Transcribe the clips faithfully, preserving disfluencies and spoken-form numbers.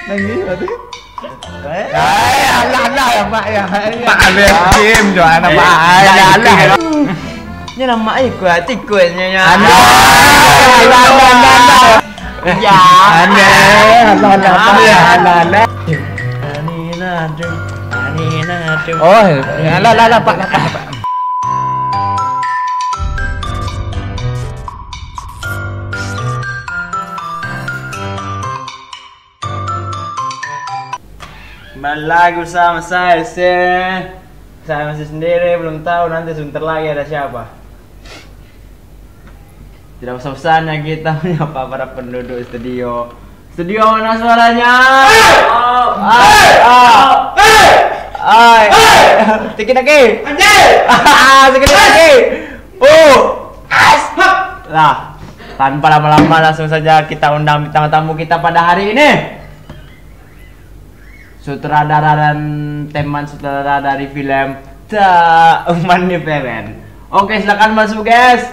Nangis ada. Eh? Ai, alah, alah, ya, Pak, ya. Pak, alah, game jo, anak Pak. Ai, alah, alah. Nyo lamak ikuik, ikuiknyo, nyo. Alah, alah, alah, alah. Ya. Alah, alah, alah, alah, alah. Ani nado, ani nado. Oh, alah, alah, alah, Pak, alah, Pak, alah, Pak. Kembali lagi bersama saya, Sen. Saya masih sendiri, belum tahu nanti sebentar lagi ada siapa. Tidak usah-usahnya kita menyapa para penduduk studio. Studio mana suaranya? Ai, ai, ai. Tiki-taki. Anjay. Tiki-taki. Oh. Lah, tanpa lama-lama langsung saja kita undang bintang tamu kita pada hari ini. Sutradara dan teman sutradara dari film The Human Different. Oke, silakan masuk, guys.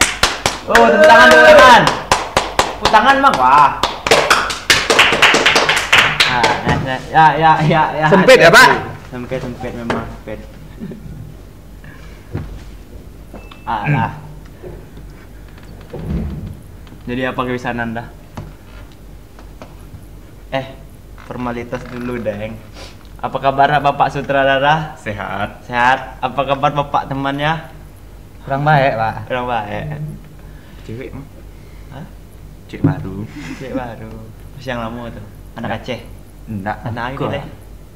Oh, tepuk tangan dulu, teman. Tepuk tangan, Bang. Wah. Nah, nah, nah. Ya, ya, ya, ya. Sempit ya, Pak? Sempit, sempit memang, sempit. Alah. Jadi apa kebiasaan Anda? Eh, formalitas dulu, Deng. Apa kabar Bapak sutradara? Sehat. Sehat. Apa kabar Bapak temannya? Kurang baik, Pak. Kurang baik. Cewek mah. Hah? Cewek baru. Cewek baru. Masih yang lama tu. Anak Aceh. Ndak. Anak angin deh.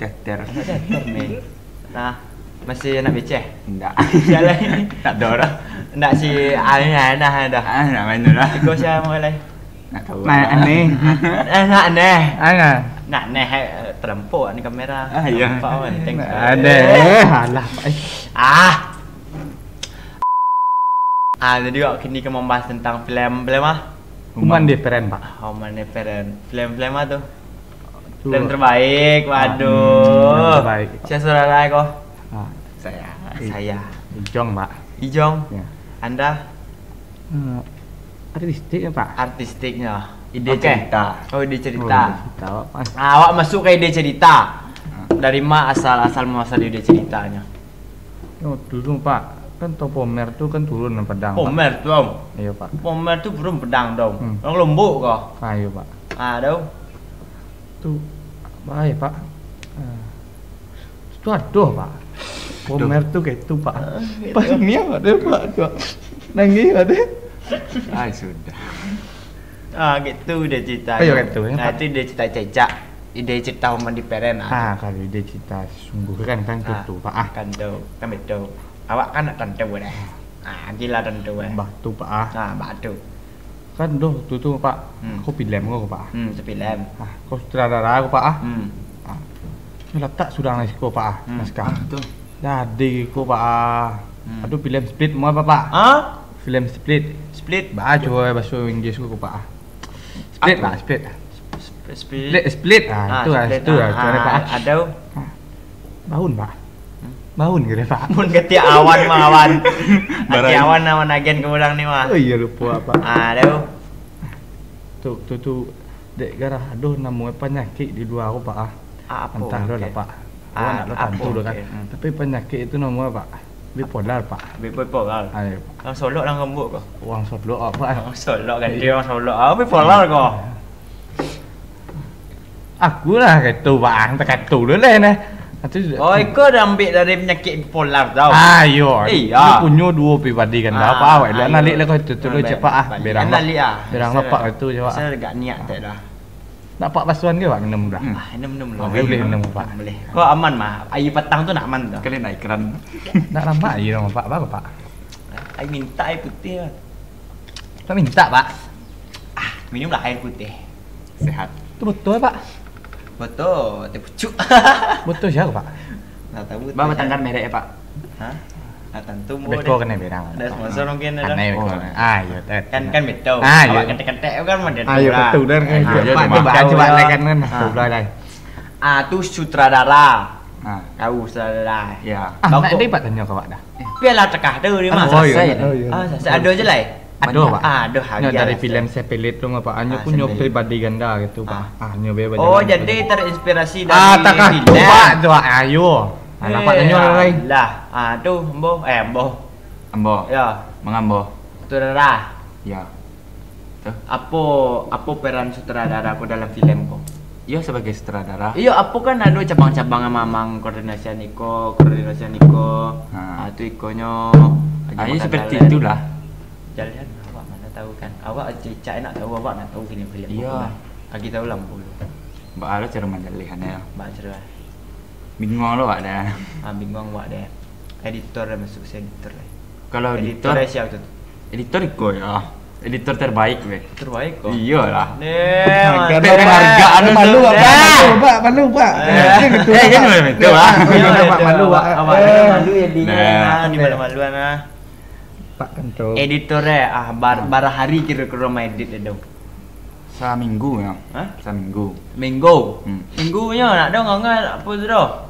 Teter. Anak teter ni. Nah, masih anak beceh? Ndak. Siapa lai? Tak ada orang. Ndak si Aina, Aina dah. Ah, nak main tu lah. Iko siapa lai? Nak tahu. Nak aneh. Eh, nak aneh. Aina. Nak aneh, eh, terempuk ni kamera. Ah, iya. Nampak kan, tengok. Ada. Eh, alah, Pak. Ah. Ah, jadi awak kini ka membahas tentang film, film ah? Human Different, Pak. Human Different. Film-film apa tu? Tu. Film terbaik, ah, waduh. Hmm, film terbaik, Pak. Siapa sutradara ko? Ah. Saya. I-, saya. Ijong, Pak. Ijong? Ya. Anda? Eh, artistik ya, Pak? Artistiknya. Ide cerita. Oh, ide cerita. Oh, ide cerita, Pak. Ah, awak masuk ke ide cerita. Ah. Dari ma asal, asal muasal ide ceritanya? Yo, dulu, Pak, kan tau Pomer tu kan turun dari Padang, Pak. Pomer tu, Om? Iyo, Pak. Pomer tu turun Padang, Dom. Hmm. Orang Lombok ko? Ah, iyo, Pak. Ah, dau. Tu, baik, Pak. Ah. Tu ado, Pak. Pomer tu kaitu, Pak. Ah, kaitu. Pas niang ado, Pak, tu. Nangih ado. Ai, sudah. Ah, kaitu ide cerita. Ayo, kaitu, ya, Pak. Nah, itu ide cerita cecak. Ide cerita Human Different, ah. Ah, kalau ide cerita sungguh kan, kan, ah, kaitu, Pak, ah. Kan tu, kan betul. Awak kan nak tantu dah. Ah, gila tantu, eh. Bah tu, Pak, ah. Ah, bah tu. Kan doh tu, tu, Pak. Hmm. Ko film ko, Pak, ah. Hmm, tu film. Ah, ko sutradara ko, Pak, ah. Hmm. Ah. Nyo latak surang di siko, Pak, ah. Hmm. Naskah. Ah, betul. Jadi ko, Pak, ah. Hmm. Ado film Split, mau apa, Pak? Ah? Film Split. Split. Bah, cubo bahaso Inggris ko, Pak, ah. Split, apa? Pak, Split. Sp-, Split. Split, Split. Ah, ah, itu lah, Split. Itu lah, ah, itu lah, Pak, ah. Ado. Ah. Baun, Pak. Hmm? Baun kiro, Pak. Mun katiak awan mah awan. Katiak awan, awan agen ka urang ni mah. Oh iyo, lupo, Pak. Ah, ado. Tu, tu, tu, dek garah ado namo panyakik di lua ko, Pak, ah. Apo? Antah lo lah, Pak. Awak nak lo tantu lo kan. Hmm. Tapi panyakik itu namo, Pak, bipolar, Pak. Bipolar. Ah, iyo, Pak. Urang Solok lah ngambuk ko. Urang Solok, Pak. Urang Solok kan, iyo. Urang Solok. Ah, bipolar ko. Aku lah kaitu, Pak. Antah kaitu lo lah, nah. Atu, oh, iko dah ambiak dari panyakik bipolar tau. Ah, iyo. Iyo. Dio punyo duo pribadi kan, dah, Pak. Awak elok nalik lah ko itu, tu lo, cek, Pak, ah. Berang lo, Pak, itu, cek, Pak. Saya agak niat tak dah. Nak, Pak, basuahan ke, Pak, minum dah? Hmm. Ah, minum, minum lo. Oh, boleh minum, Pak. Boleh. Ko aman mah. Aia patang tu nak aman tu. Kalian nak iklan. Nak lamak aia dong, Pak. Baru, Pak. Aia mintak, aia putih, Pak. Nak mintak, Pak. Ah, minumlah aia putih. Sehat. Tu betul, Pak? Betul, teh pucuk. Betul sia, Pak? Nah, tahu. Ba, batangkan merek ya, Pak? Hah? Nah, tantu. Beko kena berang. Ada sponsor mungkin ada. Aneh beko. Oh. Ah, iyo, Tet. Kan, kan betul. Ah, iyo. Awak ketek-ketek kan model tu lah. Ah, iyo, betul, dan kan. Ah, iyo, cuba, cuba, kan, ah. Cuba, kan, kan. Ah. Cuba, lah. Ah, tu sutradara. Ah. Tahu sutradara. Ya. Ah, nak dia, Pak, tanya ke awak dah. Biarlah tekah tu dia mah. Oh, iyo, iyo. Ah, selesai. Ada aja lah, eh. Ado, Pak. Ah, ado hadiah dari filem Sepelit tu, Pak. Anyo punyo pribadi ganda gitu, Pak. Ah, nyo be. Oh, jadi terinspirasi dari filem. Ah, takah tu, Pak. Ayo. Ah, nampak tanyo lai. Lah, ah, tu, ambo, eh, ambo. Ambo. Ya. Mangambo. Sutradara. Ya. Tu. Apo, apo peran sutradara ko dalam filem ko? Iyo, sebagai sutradara. Iyo, apo kan ado cabang-cabang, mamang koordinasi iko, koordinasi iko. Ha. Ah, tu ikonyo. Ah, iyo, seperti itulah. Jalihan, awak mano tahu kan? Awak cicak nak tahu, awak nak tahu filem-filem. Iyo. Kagi tahu lah dulu. Baa lo caro manjalihannyo? Baa caro. Bingung lo awak dah. Ah, bingung awak deh. Editor dah masuk, si editor deh. Kalau editor, editor sia tu? Editor iko yo. Editor terbaik weh. Terbaik ko? Iyolah. Neh, penghargaan malu, Pak. Malu, Pak. Malu, Pak. Eh, kan malu, Pak. Malu, Pak. Malu, Pak. Awak malu ya, di malu-maluan ah. Pak Kanto. Editor eh, ah, bar, bara hari kiro-kiro maedit deh, dong? Saminggu yo. Hah? Saminggu. Minggu. Hmm. Minggu nyo nak dong, ngan apo tu doh?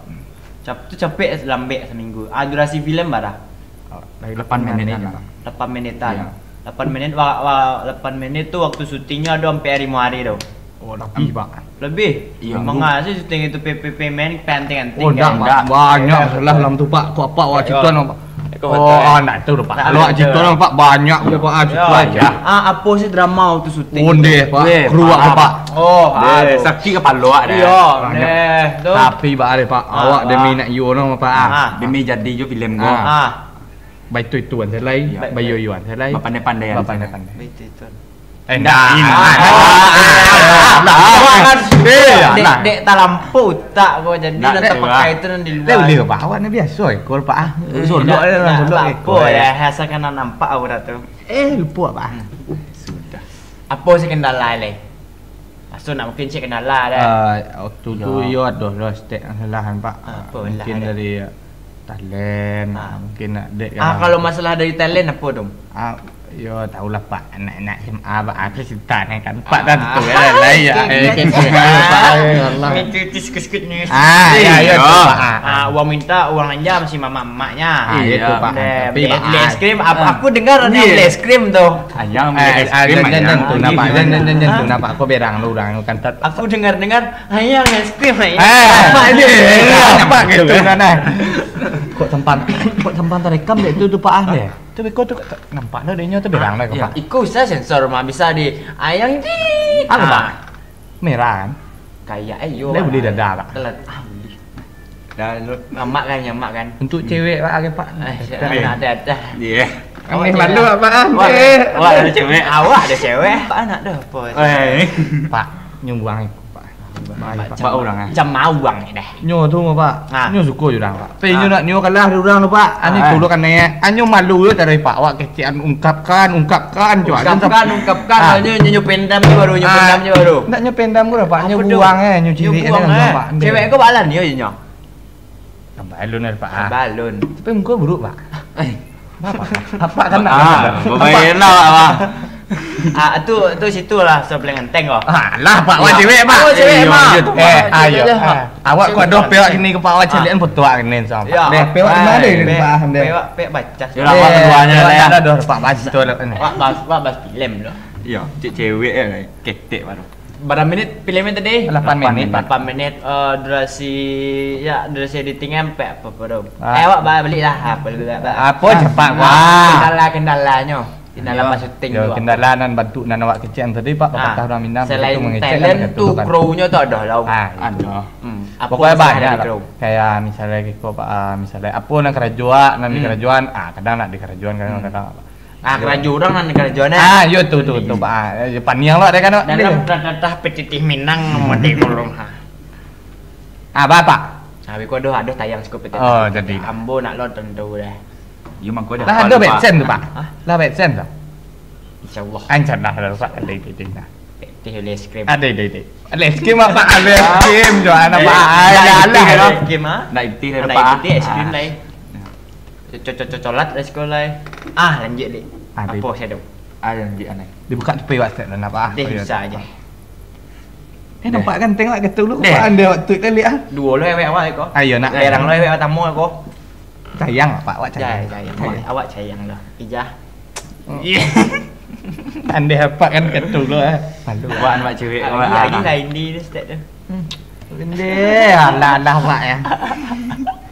Cap-, tu capek lambek saminggu. Ah, durasi filem bara? Oh, dari lapan menitan lah. Lapan menitan. Iya. Lapan menit, wa-, wa-, lapan menit tu waktu syutingnyo ado sampai limo hari tu. Oh, lebih, Pak. Lebih? Iya. Manga sih syuting itu P P P main penting-penting. Oh, ndak, Pak. Banyak masalah dalam tu, Pak. Kok apak awak cerita no, Pak? Oh, ah, ndak tahu, Pak. Kalau awak cerita no, Pak, banyak je, Pak. Ah, cerita aja. Ah, apo sih drama waktu syuting? Ondeh, Pak. Kru awak, Pak. Oh, sakit kepala awak dah. Iya, deh. Tapi, Pak, deh, Pak. Awak demi nak iyo no, Pak. Ah. Demi jadi jo filem ko. Ah. Baitu-ituan salai, bayo-yoan salai. Bapandai-pandaian. Bapandai-pandai. Baitu-ituan. Eh, ndak. Dek, dek talampau utak ko, jadi nan tapakai tu nan di lua. Dek, ulih, Pak. Awak ni biaso, eh, kol, Pak, ah. Sodok aja lah, sodok, eh. Apo ya, asalkan nampak aurat tu. Eh, lupo, Pak. Sudah. Apo sih kendala, Le? Maksud nak mungkin cek kendala dah. Ah, waktu tu iyo ado lah setek kesalahan, Pak. Apo lah? Mungkin dari talent, mungkin nak dek. Ah, kalau masalah dari talent apo tu? Ah, yo, tahulah, Pak, anak-anak S M A, Pak, apo cerita ni kan, Pak, kan tu kan, lah, ya. Minta uang belanja masih mamak-mamaknya. Ah, iyo tu, Pak. Tapi, Pak, beli es krim, aku dengar ada beli es krim tu. Ayang beli es krim, ayang. Jan, jan, jan, tu nampak, jan, jan, jan, jan, tu nampak. Kau berang lu urang kan. Aku dengar-dengar, ayang es krim, ayang. Eh, apa gitu kan, eh? Kok sampan, kok sampan tarekam dek tu, tu, Pak, ah, deh. Tu beko tu nampak dah, dia nyo tu berang dah, Pak. Iko usah sensor mah, bisa di ayang di. Apa, Pak? Merah kan? Kayak, eh, yo. Dah beli dada, Pak. Telat. Ah, beli. Dah, lu, mamak kan, nyamak kan? Untuk cewek, Pak, agen, Pak. Eh, siap, ada, ada. Iya. Aneh malu, Pak, ah. Wah, wah, ada cewek. Awak ada cewek. Pak, anak dah apa? Eh. Pak, nyumbang iko, Pak. Pak, urang, ah. Macam mawang ni dah. Nyo tu, Pak. Nyo suko jo urang, Pak. Tapi nyo nak nyo kalah di urang tu, Pak. Aneh tu lo kan, eh. Anyo malu yo dari Pak. Awak kecekan, ungkapkan, ungkapkan, cuak. Ungkapkan, ungkapkan. Nyo, nyo, nyo pendam je baru, nyo pendam je baru. Ndak nyo pendam ko dah, Pak. Nyo buang, eh, nyo cilik buang, eh. Cewek ko balan yo, nyo. Tambah alun lah, Pak, ah. Tambah alun. Tapi muko buruk, Pak. Eh. Apa, Pak? Apa kan nak? Ah, babayar lah, Pak. Ah, tu, tu situ lah, sebelah ngenteng ko. Ah, lah, Pak, wak cewek, Pak. Oh, cewek, Mak. Eh, ayo. Awak kok doh pewak kini ke Pak, wak caliak kan foto wak kini sama. Deh, pewak di mana ni, Pak? Pewak, pewak baca. Yo lah, awak keduanya lah, ya. Dah doh, Pak, baca tu lah ni. Wak bas, wak bas filem doh. Iyo, cek cewek ya, ketek baru. Bara menit filem tadi? Lapan menit, Pak. Lapan menit, eh, durasi, ya, durasi editing ampek apa-apa tu. Eh, awak ba-, balik lah, apa lagi, Pak? Apa cepat, Pak? Kendala-kendalanyo. Kendala pas syuting tu, Pak. Kendala nan bantuak nan awak kecekan tadi, Pak, papatah urang Minang, selain talent tu, kru-nyo tu ado lah. Ah, ado. Pokoknyo banyak lah. Kayak misalnya kiko, Pak, ah, misalnya apo nan karajo, nan dikarajoan, ah, kadang nak dikarajoan, kadang, kadang apa. Ah, karajo urang nan karajoan, eh. Ah, yo tu, tu, tu, Pak. Ah, yo, paniang lo ado kan, Pak? Dalam tatatah petitih Minang, mati kurung, ha. Ah, Bapak. Ah, beko ado, ado tayang siko petitih. Oh, jadi. Ambo nak lo tentu deh. Yo, mangko dah. Lah, ado Betsen tu, Pak. Hah? Lah, Betsen tu. Insyaallah. Ancar dah, dah, Pak. Ada itu, itu, nah. Teh, es krim. Ada, ada, ada. Es krim apa? Ada es krim, jo, anak Pak. Ada, ada es krim, ah. Nak itih, Pak. Nak itih, es krim, lai. Co-, co-, co-, colat lah siko lai. Ah, lanjuik, Dik. Ah, apo sado? Ah, lanjuik, aneh. Dibuka tu pe WhatsApp dan apa? Deh, bisa aja. Eh, nampak ganteng awak gitu lu. Deh. Pak, anda waktu itu lihat, ah. Duo lo awak-awak ko. Ayo, nak. Lerang lo awak pertamo ko. Sayang, Pak, awak sayang. Sayang, sayang. Awak, awak sayang lo. Ijah. Hmm. Iya. Andeh apak kan ketu lo, eh. Malu. Buat anak cewek. Ah, awak, lagi, ah, lagi lain di, di stek tu. Hmm. Andeh, alah, alah, Pak, ya.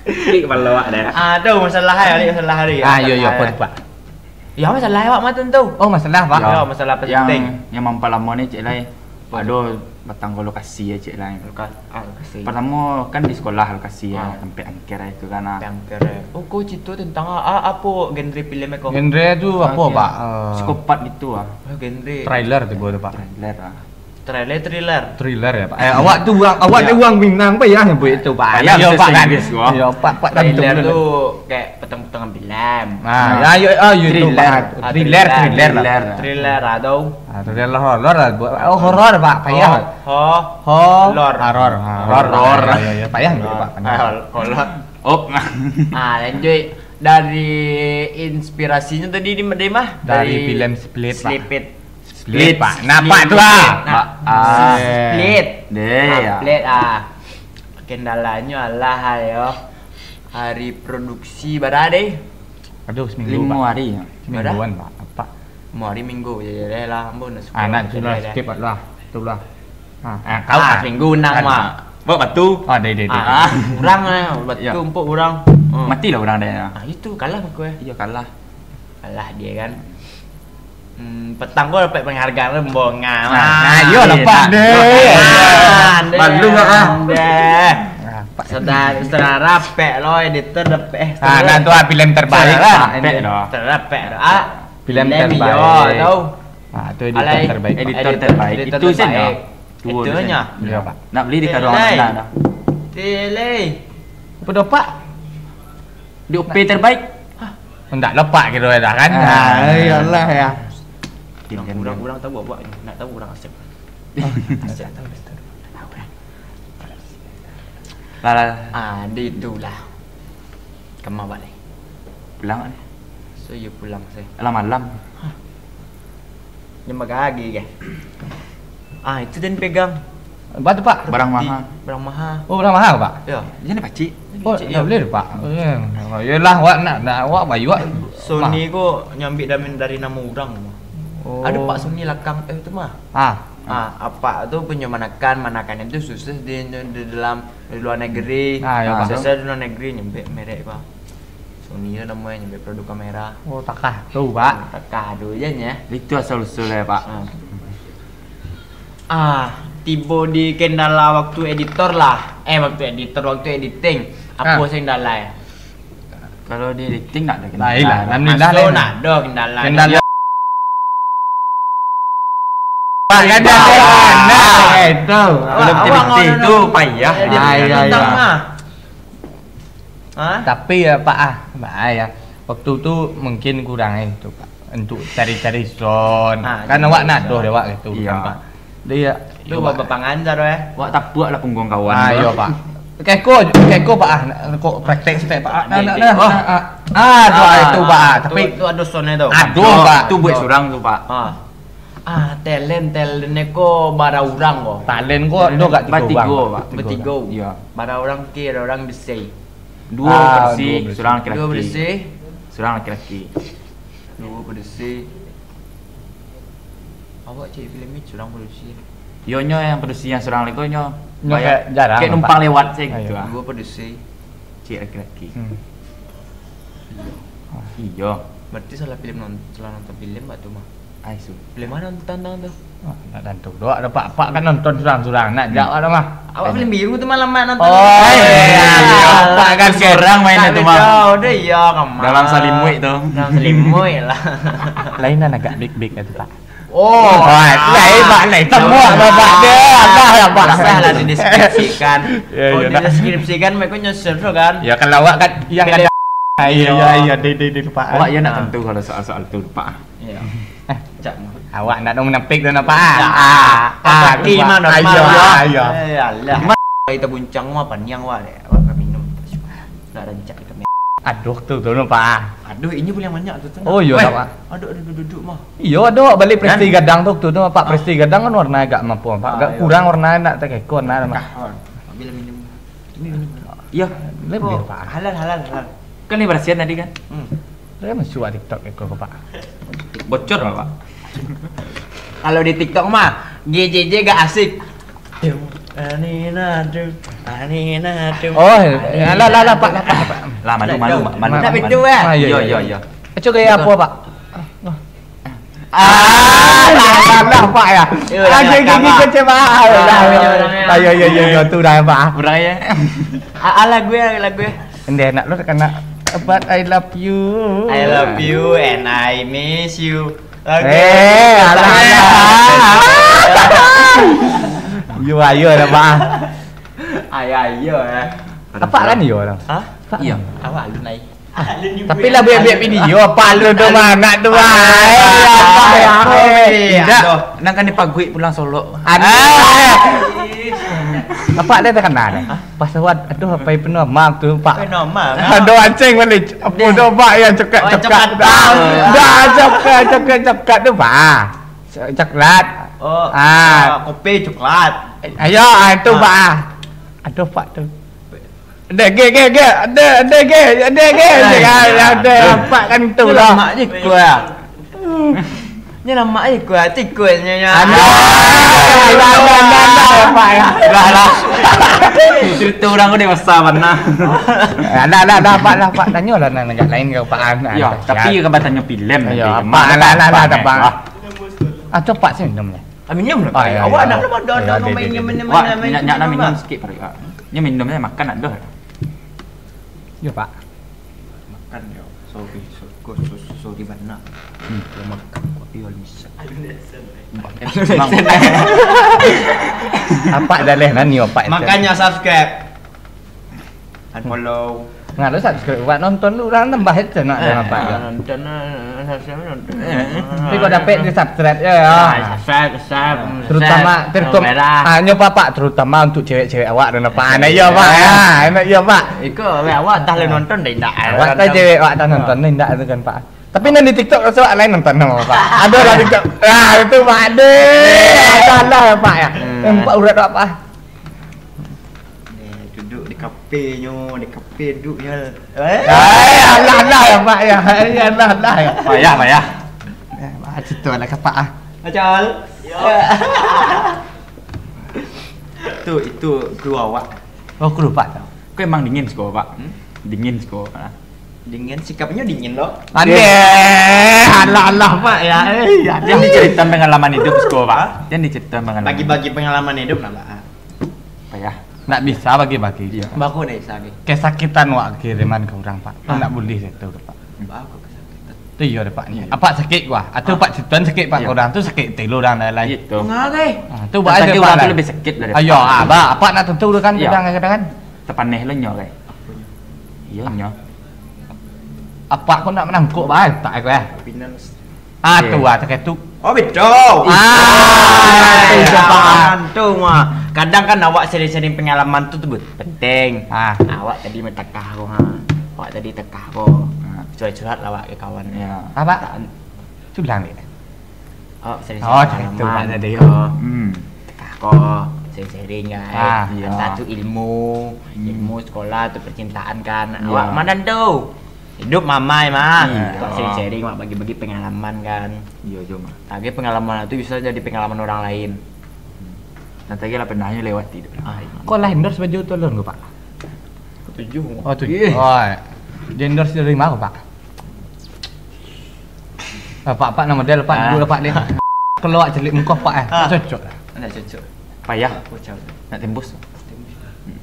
Klik kepala awak dah. Ah, tu masalah, eh, masalah hari. Ah, yo, yo, masalah, apa eh, tu, Pak? Ya, masalah awak mah tu. Oh, masalah, Pak. Ya, masalah yang penting. Yang mampalamo ni, cek lai. Ado batang ko lokasi ya, cek lai. Loka-, ah, lokasi. Pertamo kan di sekolah lokasi ya, ah, tampek angker itu kan, ah. Tampek angker, eh. Oh, ko cerita tentang, ah, apo genre filem ko? Genre tu apo, Pak? Eh, psikopat gitu, ah. Oh, genre. Trailer tu, Pak. Trailer, ah. Trailer, thriller. Thriller ya, Pak. Eh, awak tu urang, awak tu urang Minang, payah nyabuik itu, Pak. Payah. Yo, bahasa Pak, kan? Inggris, wah. Yo, Pak, Pak, trailer tu kayak petang-petang bilam. Ah, ya, yo, ah, yo, itu, thriller. Pak. Ah, thriller, thriller, thriller lah. Thriller. Thriller atau Ah, thriller horor lah. Oh, horor, Pak. Payah. Ho, ho, horor. Horor. Ah, horor. Horor. Ya, ya, ya. Payah gitu, Pak. Payah. Ah, horor. Oh. Ah, lanjut. Dari inspirasinyo tadi di, di mah? Dari filem Split, Pak. Split. Split, Pak. Nah, Pak, tu lah. Nah, ah. Split. Deh, ah, ya. Split, ah. Kendalanyo alah, ayo. Hari produksi bara deh. Aduh, seminggu, Pak. Limo hari. Semingguan, Pak. Apa? Limo hari minggu. Ya, ya, ya lah, ambo nak skip lah. Ah, nak skip lah. Itulah. Ah, kau, ah, seminggu nang, Mak. Buat batu. Ah, deh, deh, deh. Ah, urang, eh, batu empuk urang. Hmm. Matilah urang deh. Ah, itu kalah aku, eh. Iyo, kalah. Kalah dia kan. Hmm, petang ko dapek penghargaan tu, bongah. Ah, iyo lah, Pak, deh. Ah, deh. Malu lah, ah. Deh. Ah, Pak. Sudah, sudah rapek lo, editor dapek. Ah, nah, tu, ah, filem terbaik, Pak. Rapek doh. Rapek doh. Ah, filem terbaik. Iyo, tau. Ah, tu editor terbaik, Pak. Editor terbaik. Itu sajo. Itu nyo. Iyo, Pak. Nak beli di karuang anda dah. Tele. Apa doh, Pak? Di O P terbaik. Hah? Ndak lepak kiro dah kan? Ah, iyalah ya. Urang, urang tahu awak ni, nak tahu urang asep. Asep. Lah, lah, lah. Ah, di itulah. Kama balik. Pulang ni. So, yo pulang se. Alah malam. Hah? Jam bagagi ke? Ah, itu den pegang. Apa tu, Pak? Barang maha. Barang maha. Oh, barang maha, Pak? Yo. Jadi pacik. Oh, pacik, ndak buliah tu, Pak. Oh, yo. Yolah, awak nak, nak awak bayuak. Sony ko nyambik damin dari namo urang. Oh. Ado Pak Sony lakang, eh, tu mah. Ah. Ah, apak tu punyo manakan, manakan itu susah di, di dalam, di luar negeri. Ah, yo, Pak. Susah di luar negeri, nyambik merek ko. Sony tu namonyo, nyambik produk kamera. Oh, takah tu, Pak. Takah tu je nyo. Itu asal usul ya, Pak. Ah. Ah, tibo di kendala waktu editor lah. Eh, waktu editor, waktu editing. Apo sing kendala? Kalau di editing ndak ado kendala. Lain lah, alhamdulillah. Maso ndak ado kendala. Kendala. Pak, kan ado. Nah, itu. Kalau awak editing tu payah. Editing tu mah. Hah? Tapi ya, Pak, ah, bahaya. Waktu tu mungkin kurang, eh, tu, Pak. Untuk cari-cari sound. Ah, kan awak nak doh dek awak gitu, iyo, kan, Pak. Dia, tu coba. Bapak pangan caro, eh. Awak tapuak lah pungguang kawan tu. Ah, iyo, Pak. Keko, keko, Pak, ah, kok praktek sitek, Pak. Ah, nah, nah, nah, oh. Ah, ah. Ah, tu, ah, itu, Pak. Ah, tapi tu, tu ado sound-nyo tu. Ado, Pak. Tu buat surang tu, Pak. Ah. Ah, talent, talent ko bara urang ko. Talent ko ado gak tigo urang, Pak. Batigo. Iyo. Bara urang ke, bara urang besi. Duo produksi, duo produksi. Surang laki-laki. Duo produksi. Surang laki-laki. Duo produksi. Awak cek filem ni surang produksi. Yo, nyo yang produksi yang surang leko nyo. Nyo kayak jarang, kayak numpang lewat sajo gitu ah. Duo produksi. Cek laki-laki. Hmm. Iyo. Berarti salah filem non-, salah nonton filem bak tu mah. Ai, su. Filem ma nonton tu? Ah, nak tantu doa dah, Pak. Pak kan nonton surang-surang. Nak jak awak dah mah. Awak filem biru tu malam mak nonton. Oh, iyo. Pak kan surang main tu mah. Tahu deh, iyo, kamar. Dalam salimuik tu. Dalam salimuik lah. Lain lah agak big-big tu, Pak. Oh, lain, Pak, lain. Semua Bapak dia. Alah, Pak. Susah lah dideskripsikan. Kalau dideskripsikan, mereka nyusul tu kan. Ya, kalau awak kan yang ada. Iyo, iyo, deh, deh, deh, Pak. Awak ya nak tantu kalau soal-soal tu, Pak. Iyo. Cak mah. Awak ndak ado menampik tu, napa? Ah, ah, ah, tu, Pak. Iyo, iyo. Eh, alah. Gimana? Kita buncang mah paniang wak dek. Awak ka minum. Nak rancak kita minum. Aduh, tu, tu, napa? Aduh, ini boleh banyak tu, tu. Oh, iyo, Pak. Aduh, aduh, duduk, duduk mah. Iyo, ado bali Presti gadang tu, tu, tu, Pak. Presti gadang kan warna agak mapo, Pak. Agak kurang warna, nak takekon lah, mah. Ambil minum. Ini minum. Iyo. Lebih, Pak. Halal, halal, halal. Kan ni bersihan tadi kan? Hmm. Dia masuk TikTok iko ko, Pak. Bocor lah, Pak. Kalau di TikTok mah, G J J gak asik. Dum, anina dum, anina dum. Oh, anina lah, lah, lah, dum. Pak, lah, Pak, lah, Pak. Lah, malu, malu, malu. Nak betul, eh? Ah, iya, iya, iya, iya. Cuba gaya apa, Pak? Ah, lah, lah, Pak, ya. Yo, ah, lah, gigi, gigi, kecil, Pak. Ah, lah, lah, lah, lah. Ayo, yo, yo, yo, tu dah, Pak. Kurang ya. Ah, ah, lagu ya, lagu ya. Ndeh, nak lu kena, "But I love you." I love you and I miss you. Oke. Eh, alah, alah. Yo, ayo lah, Pak. Ayo, ayo, eh. Apa kan yo lah? Hah? Pak. Iya. Awak alun ai. Tapi lah buat-buat video, apa lu tu, mah, nak tu, mah. Eh, apa ya? Eh, tidak. Nang kan dipaguik pulang Solok. Aduh. Apa ada terkenal? Hah? Pas lewat, aduh, apa yang penuh mam tu, Pak? Penuh mam, ah. Aduh, acing balik. Apa dah, Pak, yang cekak-cekak dah? Dah, cekak, cekak, cekak tu, Pak. Coklat. Oh, ah, kopi coklat. Ayo, ah, itu, Pak, ah. Aduh, Pak, tu. Dek, ge, ge, ge. Dek, dek, ge. Dek, ge. Dek, ah, dek, Pak, kan tu lah. Lemak je, kuah. Nyo lamak je kuah, tikunyo nyo. Aduh. Aduh, aduh, aduh, aduh, Pak, ya. Lah, lah. Cerita urang ko dewasa bana. Alah, alah, alah, Pak, lah, Pak. Tanyolah nan agak lain ka Pak An. Yo, tapi ka batanyo filem nanti. Yo, Pak, alah, alah, alah, Pak, Pak. Ah. Ah, tu Pak sih minum lah. Ah, minum lah, Pak. Ah, ya, awak ya. Nak belum ada, ada, ada, ada, main, ada, main, ada. Wak, main, nyak, nyak nak minum sikit, Pak. Nyo minum je, makan nak doh. Yo, Pak. Makan yo. Sorry, so-, ko-, so-, so-, sorry bana. Hmm. Yo, makan kopi alun bisa. Apak dah leh nani, Pak. Makanya subscribe. Dan follow. Nah, lu subscribe, Pak, nonton lu, urang nambah itu nak. Eh, nonton, eh, subscribe, nonton. Tapi kau dapet di subscribe ya, ya. Ah, subscribe, subscribe, terutama, subscribe, terutama, merah. Ah, nyo, Pak, terutama untuk cewek-cewek awak dan apa. Nah, iya, Pak, ya. Enak, iya, Pak. Iko, weh, awak dah lah nonton dah indak. Awak dah cewek, awak dah nonton dah indak tu kan, Pak. Tapi nan di TikTok rasa awak lain nonton nama, Pak. Ada lah TikTok. Ah, itu, Pak, deh. Ada lah, Pak, ya. Hmm. Empat urat awak, Pak. Eh, duduk di kafe nyo, di kafe duduknyo. Eh? Eh, alah, alah, ya, Pak, ya. Eh, alah, alah, ya. Payah, payah. Eh, Pak, situ lah kapak, ah. Acol. Yo. Itu, itu kru awak. Oh, kru, Pak. Kau emang dingin siko, Pak? Hmm? Dingin siko, ah. Dingin, sikapnyo dingin lo. Andeh, alah, alah, Pak, ya. Eh, ya, Jan dicerita pengalaman hidup siko, Pak. Jan dicerita pengalaman. Bagi-bagi pengalaman hidup lah, Pak. Payah. Ndak bisa bagi-bagi. Iya. Baku dah bisa, Ki. Kesakitan wak kiriman ka urang, Pak. Ah. Ndak buliah itu, Pak. Baku kesakitan. Tu iyo deh, Pak, ni. Iya. Apak sakik wak. Atau Pak Cituan sakik, Pak, ka urang tu sakik tilu urang lain-lain. Iya. Itu. Ngagai. Ah, tu, Pak, sakik urang tu lebih sakit dari. Ayo, ah, Pak, Apak nak tentu tu kan, iya, kadang-kadang kan. Tapaneh lo nyo, Kai. Aponyo? Iyo, nyo. Apak ko nak manangkok, Pak, eh, tak, eh, ko, eh. Pinang. Ah, tu, ah, tak itu. Oh, betul. Ah, itu, Pak. Jangan tu, mah. Kadang kan awak sering-sering pengalaman tu, tu penting. Ah. Awak tadi matakah ko, ha. Awak tadi takah ko. Ah. Curhat-curhat lah awak ka kawan. Ya. Apa? Tulang ni. Oh, sering-sering. Oh, pengalaman tu, Pak, tadi. Oh. Hmm. Takah ko, sering-sering, kan. Ah. Iya. Antah tu ilmu, hmm, ilmu sekolah tu percintaan, kan. Iya. Awak mana tu? Hidup mamai mah. Iya. Awak sering-sering, awak bagi-bagi pengalaman, kan. Iya, jo mah. Lagi pengalaman tu bisa jadi pengalaman orang lain. Hmm. Dan lagi lah pernahnya lewat itu. Ah, iya. Kok lah endorse baju tu alun ko, Pak? Tujuh. Oh, tujuh. Iya. Oh, di endorse dari mana, Pak? Ah, Pak, Pak, nama dia, Pak? Ah. Duduk lah, Pak, dia. Kalau awak celik muka, Pak, eh. Ah. Cocok lah. Ndak cocok. Payah. Kocak. Nak tembus. Tembus. Hmm.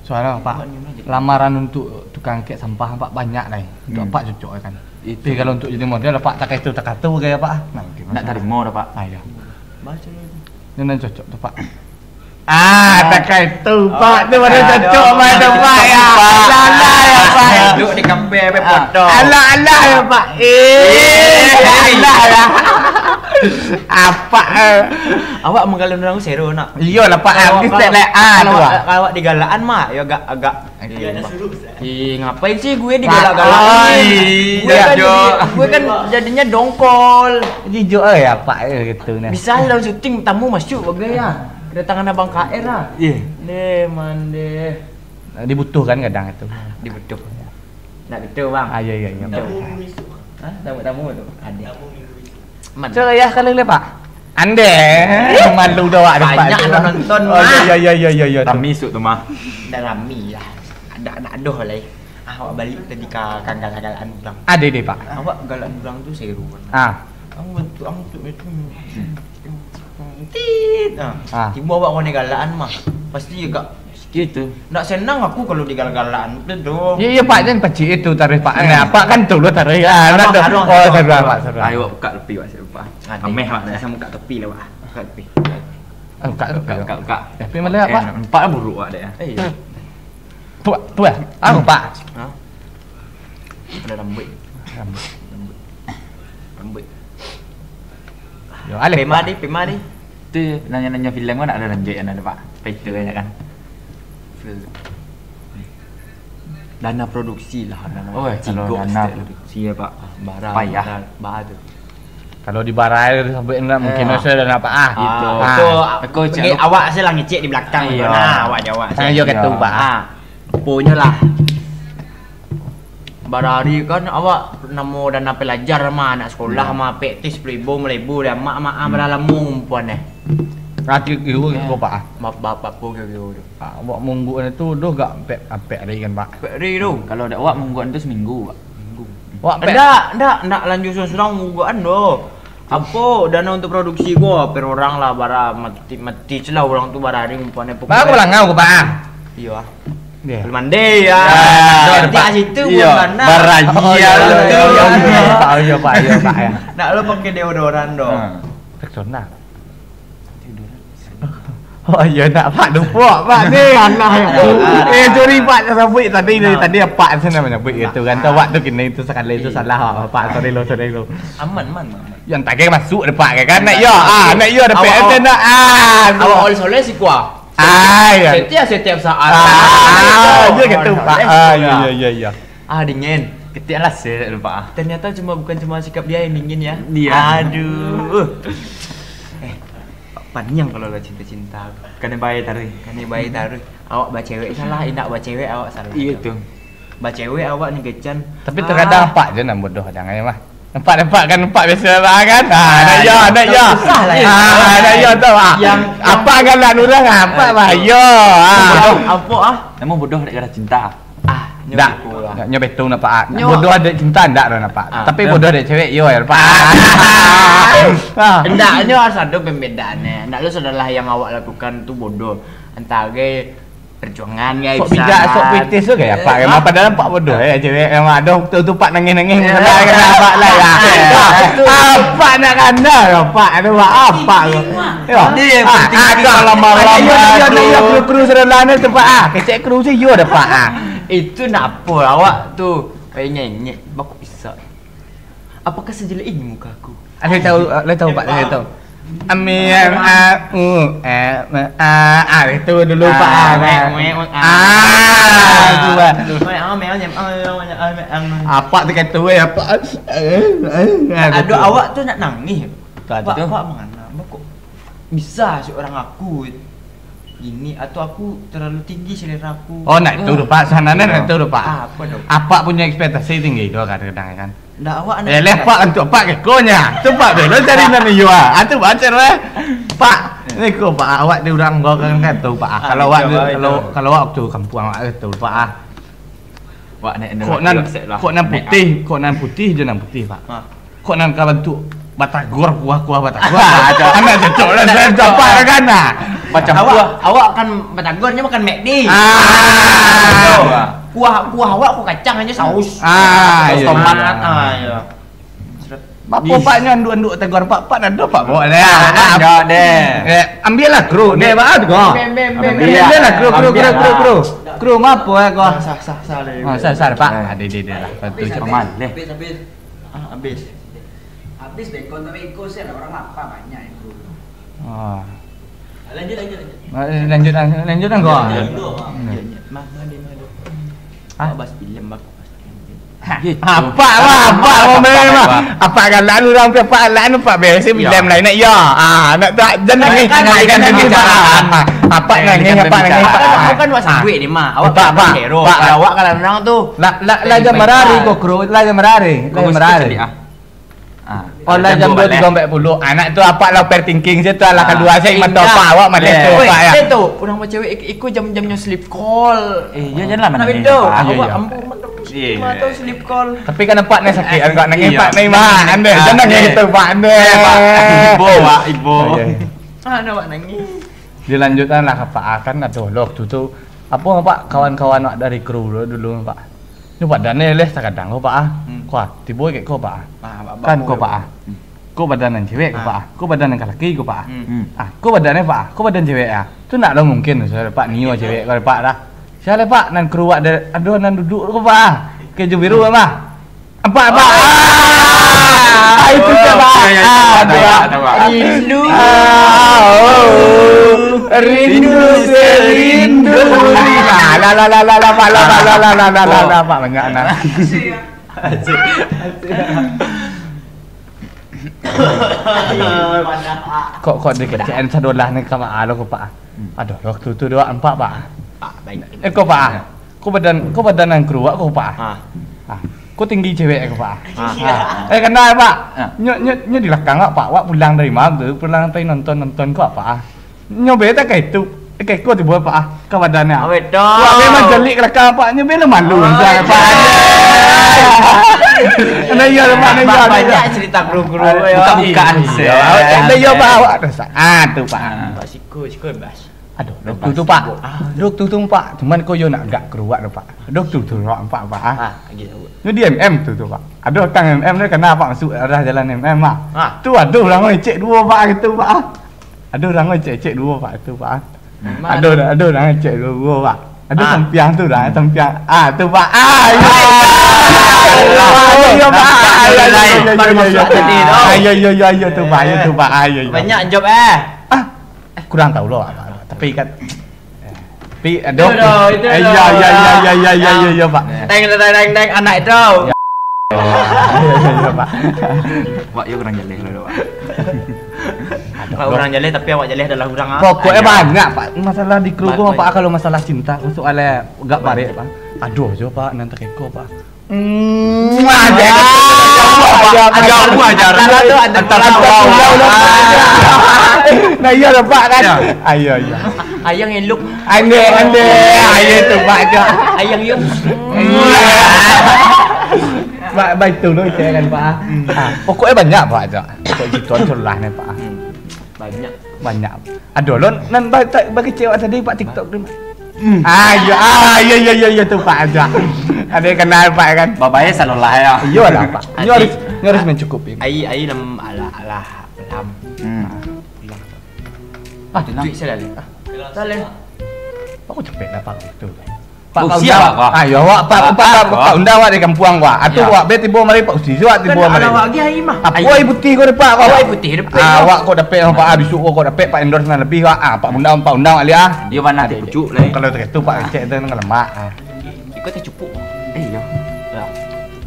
Soalnya, Pak, lamaran untuk tukang angkek sampah, Pak, banyak lah, eh. Untuk, hmm, Apak cocok, kan. Itu. Tapi kalau untuk jadi model, Pak, takah itu, takah tu gaya, Pak. Nah, gimana? Ndak tarimo dah, Pak. Ah, iya. Baca lah itu. Ini nan cocok tu, Pak. Ah, takah itu, Pak. Tu baru cocok, Pak, tu, Pak, ya. Alah, alah, ya, Pak. Duduk di kafe, be foto. Alah, alah, ya, Pak. Eh, alah, ya. Apa, eh? Awak manggalun urang sero, nak. Iyolah, Pak. Kalau, ah, kalau, kalau awak digalakan mah, ya agak, agak Iya, Pak. Ih, ngapain sih gue digalak-galak? Pak, gue kan jadi, gue kan jadinya dongkol. Jijok, eh, apa, eh, gitu, nah. Bisa dalam syuting tamu masuk bagai ya. Kedatangan Abang K R lah. Iya. Deh, mandeh. Dibutuhkan kadang itu. Dibutuh. Nggak betul, Bang. Ah, iya, iya, iya. Betul. Hah? Tamu-tamu tu ada. Mana? Curiah kali le, Pak. Andeh, malu dah awak dek Pak tu. Banyak nonton, oh, mah. Iya, iya, iya, iya, iya, tu. Rami isuk tu, mah. Dah rami lah. Ada, ada adoh lai. Ah, awak balik tadi ka, ka galak-galakan urang. Ada deh, Pak. Awak galak urang tu seru. Ah. Ang bantuak ang tu, itu. Hmm. Tit. Ah. Ah. Tibo awak kone galakan mah. Pasti agak Gitu. Ndak senang aku kalau digalak-galakan tu, tu. Iya, iya, Pak, jan pacik itu taruih, Pak. Eh. Nah, Pak kan tu lo taruih. Ah, nak tu. Aduh, oh, aduh, saudara, aduh. Pak, saudara. Ayo, buka tepi, Pak, saya lupa. Ada. Ameh, Pak, saya buka tepi lah, Pak. Buka tepi. Ah, buka tepi, buka, buka. Tapi malah, eh, Pak. Nampak lah buruk, Pak, dek, ya. Eh, iya. Tuak, tuak. Anu, Pak. Hah? Ada rambut. Rambut. Rambut. Rambut. Yo, alih, Pema Pak. Di, Pema Di. Tu nanya-nanya filem kan ada lanjut yang ada, Pak. Apa itu banyak kan? Dana produksi lah, dana. Oh, eh, kalau dana produksi ya, Pak. Ah, bara, payah. Bara, bara tu. Kalau di bara tu sampai nak mungkin, eh, masa dah nampak, ah. Gitu. Ah, ah. Betul. Aku cek awak saya lah ngecek di belakang. Iya. Nah, awak jawab. Saya juga tu, Pak. Ah. Aponyo lah. Barari kan awak namo dana pelajar mah, anak sekolah mah, pek ti sapuluah ribu, limo ribu, dah mak, mak, ah, bara lamo ngumpuan eh. Ratik ibu ko, Pak, ah. Bapak, bapak po kiro-kiro tu. Ah, awak mungguan tu doh gak ampek, ampek hari kan, Pak? Ampek hari tu. Kalau dak awak mungguan tu seminggu, Pak. Seminggu. Awak ampek. Ndak, ndak, ndak lanjut surang-surang mungguan doh. Apo dana untuk produksi ko, per orang lah bara mati, mati celah orang tu barari umpuan eh. Baru lah ngau ko, Pak, ah. Iyo, ah. Iya. Belum mandi, ya. Ya, nanti Pak. Situ iya, pun mana? Baraji. Oh, iya, iya, iya, iya, iya, Pak, iya, Pak, iya, Pak, ya. Nak lo pakai deodoran dong. Hmm. Rexona. Oh iya, nak, Pak, lupa, Pak, ni. Tanah, ya. Eh, sorry, Pak, nak sebut tadi, nah, tadi Apak tu nak menyebut gitu kan. Nah. Tahu waktu kini itu sekali itu, iya, salah, Pak. Sorry lo, sorry lo. Aman, aman, aman. Yang tadi masuk dah, Pak, kan? Nak yo, ah, nak yo dah. Awak, P S awak, nak, ah, awak oleh-oleh si kuah. Ah, iya. Setiap, setiap saat. Ah, iya, gitu, Pak. Ah, iya, iya, iya, iya. Ah, dingin. Ketiak lah, sih, lupa, ah. Ternyata cuma, bukan cuma sikap dia yang dingin, ya. Iya. Aduh. Eh, paniang kalau lah cinta-cinta. Kena bayar taruh. Kena bayar taruh. Awak bacewek salah, indak bacewek awak salah. Iya, tuh. Bacewek awak ni kecan. Tapi terkadang, ah, Apak je nan bodoh, jangan, ya, mah. Nampak, nampak kan, nampak biasa lah kan? Ah, nak yo, nak yo. Susah lah, ya. Ah, nak yo tu, ah. Yang, yang Apak kan lah nurang, ah, Apak, ah, bah, yo. Ah. Bodoh, apa, ah? Namun bodoh dek karena cinta. Ah, nyo dak. Betul lah. Nyo betul nampak, ah. Nyo bodoh dek cinta ndak dah nampak. Ah. Tapi bodoh dek cewek, yo, ya, nampak. Ah. Ndak, nyo harus ada pembedaannya. Ndak lo segala yang awak lakukan tu bodoh. Entah ge perjuangan, guys. Sok bijak, sok kritis tu, kayak Apak, eh, memang, ah, padahal Apak bodoh, eh, cewek memang ada waktu tu Apak nangis-nangis, eh, salah, kan, Apak lah, ya. Betul. Apak nak kandang, Apak, ada buat apa tu? Yo. Dia yang ah, penting ah, kalau malam, ayo, ayo, ayo, aduh. Kru, kru, serelan tu, Pak, ah. Kecek kru sih, yo dah, Pak, ah. Itu nak apa awak tu? Kayak nyenyek, bakok pisau. Apakah sejelek ini muka aku? Ada tahu, ada tahu, Pak, ada tahu. Amin, a, u, e, me, a, ah, itu dulu, Pak. Ah, me, me, me, ah. Ah, itu, Pak. Apak tu kata, weh, Apak. Aduh, awak tu nak nangis. Pak, Pak, mangana? Kok bisa seorang aku ini, atau aku terlalu tinggi selera aku? Oh, nak itu tu, Pak. Sanana nak itu tu, Pak. Ah, apa tu? Apak punya ekspektasi tinggi tu kadang-kadang, kan. Ndak, awak nak. Eh, leh, Pak, untuk Pak kekonyo. Tu, Pak, belo cari nan iyo, ah. Ah, tu, Pak, cari, eh. Pak, ni ko, Pak, awak di urang ko kan, kan, tu, Pak, ah. Ah, kalau awak di, kalau, kalau awak tu kampuang awak tu, Pak, ah. Kok nan, kok nan putih, kok nan putih je nan putih, Pak. Ha. Kok nan ka bantuak batagor, kuah-kuah batagor. Anak cocok lah, saya dapat kan, ah. Macam awak, awak kan batagor, nyo makan McD. Ah. Kuah, kuah awak, kuah kacang aja saus. Ah, saus tomat. Ah, iya. Apo, Pak, nyo anduk-anduk tegur, Pak? Pak, nado, Pak, bawa deh. Ah, nado deh. Eh, ambiaklah kru deh, Pak, tu. Ambiaklah kru, kru, kru, kru, kru. Kru, ngapo, eh, kau? Sah, sah, sah, sah, Pak. Ah, deh, deh, deh lah. Bantu cek paman, deh. Habis, habis. Ah, habis. Habis bekon, tapi iko sih ada orang lapar banyak itu. Ah. Lanjut, lanjut, lanjut. Ah, lanjut, lanjut, lanjut, lanjut, kau. Lanjut, lanjut. Mah, mah, dia, mah, dia. Ah? Bahas film, bagus. Apak lah, apak lah, memang. Apak galak urang tu, apak galak, apak biasa bilang lain nak, ya. Ah, nak tak, jangan nangis, jangan nangis, Pak. Apak nangis, apak nangis, Pak. Bukan awak sabuik ni, mah. Awak Pak, Pak, Pak. Awak kalau menang tu. Lah, lah, lah, jangan marari, kau kru, lah, jangan marari, lah, jangan marari. Ah. Alah, jam duo tigo ampek puluah. Anak tu apak lah overthinking se tu, alah kalua se mato apak, awak maleh tu, Pak, yo. Eh, tu, urang bacewek iko jam-jamnyo sleep call. Eh, iyo, janlah manangih, Pak. Awak ambo mato sleep call. Tapi kan nampak ni sakik, agak nangih, Pak, nangih, Pak. Andeh, jangan nangih tu, Pak, andeh. Ibo, Pak, ibo. Ah, nampak nangih. Dilanjutkan lah, Pak, kan ado lo waktu tu. Apo, Pak, kawan-kawan awak dari kru dulu, Pak. Nyo padan ni leh sakadang ko, Pak, ah. Ko, ah, tibo kek ko, Pak, ah. Kan ko, Pak, ah. Ko badan nan cewek ko, Pak, ah. Ko badan nan kalaki ko, Pak, ah. Ah, ko badan ni, Pak, ah. Ko badan cewek, ah. Tu ndak lo mungkin, Pak, nio cewek ko, Pak, dah. Sia leh, Pak, nan kru awak de-, ado nan duduk ko, Pak, ah. Keju biru, Pak. Pak, Pak. Ah, itu dah, Pak. Ah, dah, Pak. Rindu. Ah, oh. Rindu serindu. Lah, lah, lah, Pak. Lah, lah, lah, Pak. Banyak, nah. Kok, kok dikecekan sadolah ni ka mak alo ko, Pak? Aduh, waktu tu doh nampak, Pak. Eh, ko, Pak. Ko badan, ko badan nan kru awak ko, Pak. Ah. Ko tinggi cewek ko, Pak. Ah. Eh, kenal, Pak. Nyo, nyo, nyo di lakang awak, Pak. Awak pulang dari malam tu, pulang dari nonton-nonton ko, Pak. Nyo be tak kayak itu. Eh, kayak ko tibo, Pak. Ka badan ni. Awet tu. Awak be manjalik ka lakang, Pak. Nyo be lah malu, Pak. Nah, iyo, Pak, nah, iyo, nah, iyo. Banyak cerita kru-kru, yo. Buka-bukaan, iyo. Nah, iyo, Pak, awak rasa. Ah, tu, Pak. Pak, siko, siko, Bas. Aduh, doktor tu, Pak. Doktor tu, Pak. Cuman ko yo nak agak kru awak tu, Pak. Doktor tu, Pak, Pak, Pak, ah. Ah, lagi tahu. Nyo di M M tu, tu, Pak. Aduh, tang M M tu, kena, Pak, masuk arah jalan M M, Pak. Ah. Tu, aduh, urang ecek duo, Pak, gitu, Pak. Aduh, urang ecek-ecek duo, Pak, tu, Pak. Aduh, aduh, urang ecek duo, Pak. Aduh, sampiang tu, dah, sampiang. Ah, tu, Pak. Ah, yo. Ayo, Pak. Ayo, yo, yo, yo, yo, yo, yo. Baru masuk tadi tu. Ayo, yo, yo, yo, tu, Pak. Ayo, tu, Pak. Ayo, yo. Banyak job, eh. Ah, kurang tahu lo, Pak. Tapi kan, tapi, aduh. Itu dah, itu dah. Iya, iya, iya, iya, iya, iya, iya, Pak. Teng, teng, teng, teng, anak itu. Iya, iya, iya, Pak. Wak, yo kurang jaleh lah, Wak. Wak kurang jaleh, tapi awak jaleh adalah urang, ah. Pokoknya banyak, Pak. Masalah di kru ko, Pak, kalau masalah cinta, masuk alai gak barek, Pak. Aduh, jo, Pak, nan takeko, Pak. Muah, aja. Aja, aja, aja. Antara tu, antara tu. Nah, iya lah, Pak, kan? Ayo, ayo. Ayang elok. Ande, ande. Ayo tu, Pak, aja. Ayang yo. Pak, baik tu lo, saya kan, Pak. Ah, pokoknya banyak, Pak, aja. Pokok gitu aja lah ni, Pak. Banyak. Banyak. Aduh, lo nan ba-, ta-, bagi cewek tadi, Pak, TikTok tu, Pak. Ah, iya, ah, iya, iya, iya, iya, tu, Pak, aja. Ada yang kenal, Pak, kan? Babayar salah lah, ya. Iyalah, Pak. Nyo harus, nyo harus mencukupi. Ai, ai, lam, alah, alah, lam. Hmm. Ah, duit saya dah, ah. Dah, Len. Aku capek dah, Pak, tu. Pak, Pak, usia, Pak, Pak. Ah, ya, awak, Pak, Pak, Pak, Pak, Pak, undang awak dari kampuang, Pak. Atu awak be tibo mari, Pak Usi, awak tibo mari. Kan awak lagi, ai mah. Apo ai putih ko, Pak? Awak ai putih, Pak. Ah, awak kok dapek, Pak, ah, besok kok dapek, Pak, endorse nan lebih, Pak. Ah, Pak undang, Pak undang awak liak, ah. Iyo, mana teh pucuk lai. Kalau teh tu, Pak, cek tu nan lemak, ah. Iko teh cupuk. Eh, iyo. Ya.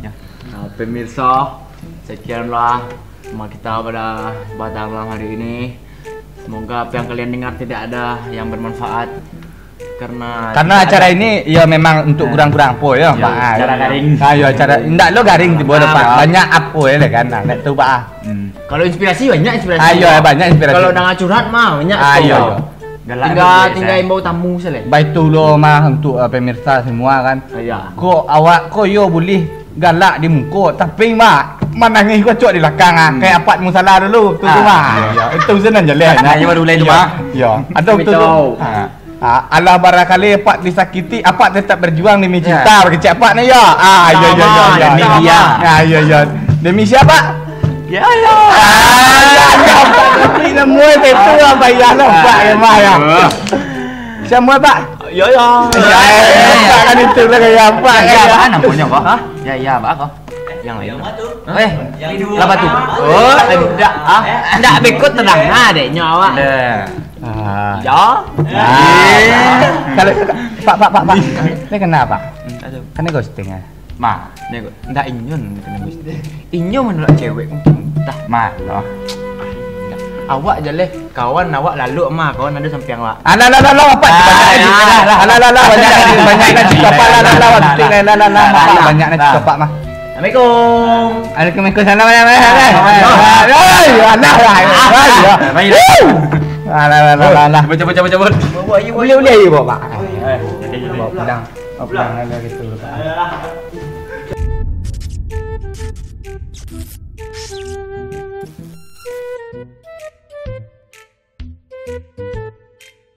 Ya. Nah, pemirsa, sekianlah tema kita pada kesempatan malam hari ini. Semoga apa yang kalian dengar tidak ada yang bermanfaat. Karena acara ini, ya, memang untuk kurang-kurang apo, ya, Pak. Acara garing. Ayo, acara, ndak lo garing tibo, Pak. Banyak apo, ya, kan? Nah, ndak tu, Pak. Hmm. Kalau inspirasi, banyak inspirasi. Ayo, banyak inspirasi. Kalau ndak curhat mah, banyak. Ayo, ayo. Tinggal, tinggal imbau tamu sajo. Baik tu lo mah untuk, eh, pemirsa semua, kan. Iya. Kok awak, kok yo buliah galak di muko, tapi, Mak, manangih kocok di lakang, ah. Hmm. Kayak apak musala dulu, tu, tu, Mak. Iya, iya. Itu senang je lah. Nah, iya, baru mulai tu, Mak. Iya. Ada tu, tu. Ah, alah, barangkali apak disakiti, apak tetap berjuang demi cinta, bagi cik apak ni, ya. Ah, iya, iya, iya, iya. Demi dia. Ah, iya, iya. Demi siapa? Ya Allah. Ah, iya, iya, Pak. Tapi nama itu lah, Pak, ya, lah, Pak, ya, Pak, ya. Siapa, Pak? Ya, ya. Ya, ya, ya, ya. Pak, kan itu lah, kayak apa, ya, ya. Apa namanya, Pak? Hah? Ya, ya, Pak, kok. Yang lain. Yang mana tu? Eh, yang dua. Apa tu? Oh, ndak, ah. Ndak beko tenang, ah, dek nyo awak. Ndak. Ah. Ya. Ah. Kalau, Pak, Pak, Pak, Pak. Ini kenapa? Hmm, aduh. Kan ini ghosting, ya? Ma, ni kok. Ndak inyo ni kena ghosting. Inyo menolak cewek, entah. Ma, loh. Awak je leh, kawan awak lalok mah, kawan ado sampiang awak. Alah, alah, alah, alah, Pak, banyak lagi. Alah, alah, alah, banyak lagi, banyak lagi, Pak, alah, alah, alah, banyak lagi, Pak, mah. Assalamualaikum. Waalaikumsalam, waalaikumsalam. Alah, alah, alah, alah. Cabut, cabut, cabut, cabut. Boleh, boleh, ayo, Bapak. Eh, jadi, jadi. Bawa pulang. Bawa pulang, alah, gitu.